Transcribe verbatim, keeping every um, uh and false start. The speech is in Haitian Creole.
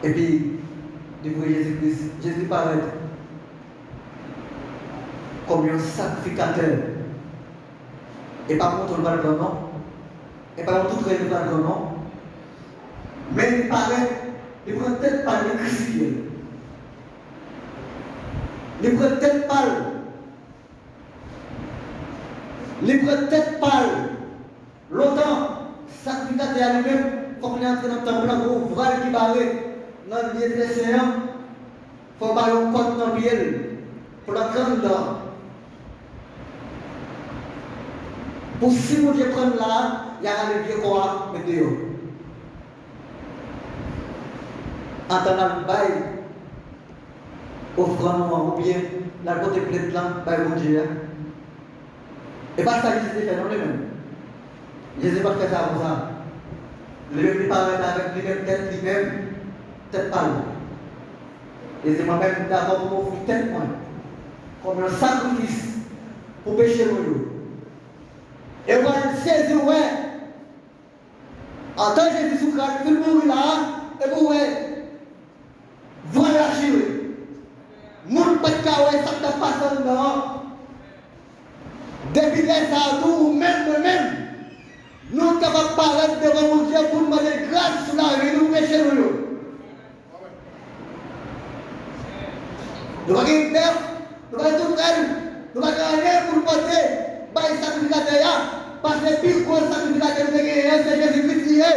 Epi, li voye Jezi Kris. Jezi parèt kòm yon sakrifikatè. E pa pou montre l pral pran non. E pa yon toutrèl li pral pran non. Men li parèt, li pran tèt pa l, li krisifye l. Li pran tèt pa l. Li pran tèt pa l. Lontan, sakrifikatè a li menm, fòk li antre nan tanp lan, gen yon vwal ki bare nan lye trè sen an. Fò ba yon kòd nan pye l pou l antre anndan. Pou si Bondye pran l la, y a rale vye kò a, met deyò. Antan l al bay ofrann ou an, oubyen l al pote plent lan bay Bondye a. E pa sa Jezi te fè non li menm. Jezi pa t fè sa konsa. Li menm li parèt avèk li menm tèt li menm, tèt pa l. Jezi, mwen menm m dakò pou m ofri tèt mwen kòm yon sakrifis pou peche nou yo. E w pral sezi wè, antan Jezi sou kras li fin mouri la, epi w wè vwal la chire. Moun pa t ka wè sa k t ap pase anndan an. Depi lè sa a tou, ou menm, mwen menm, nou kapab parèt devan Bondye pou n mande gras sou lavi nou, peche nou yo. Nou pa gen bèf, nou pa gen toutrèl, nou pa gen anyen pou n pote bay sakrifikatè a, paske pi gwo sakrifikatè nou te genyen an, se Jezi Kris li ye.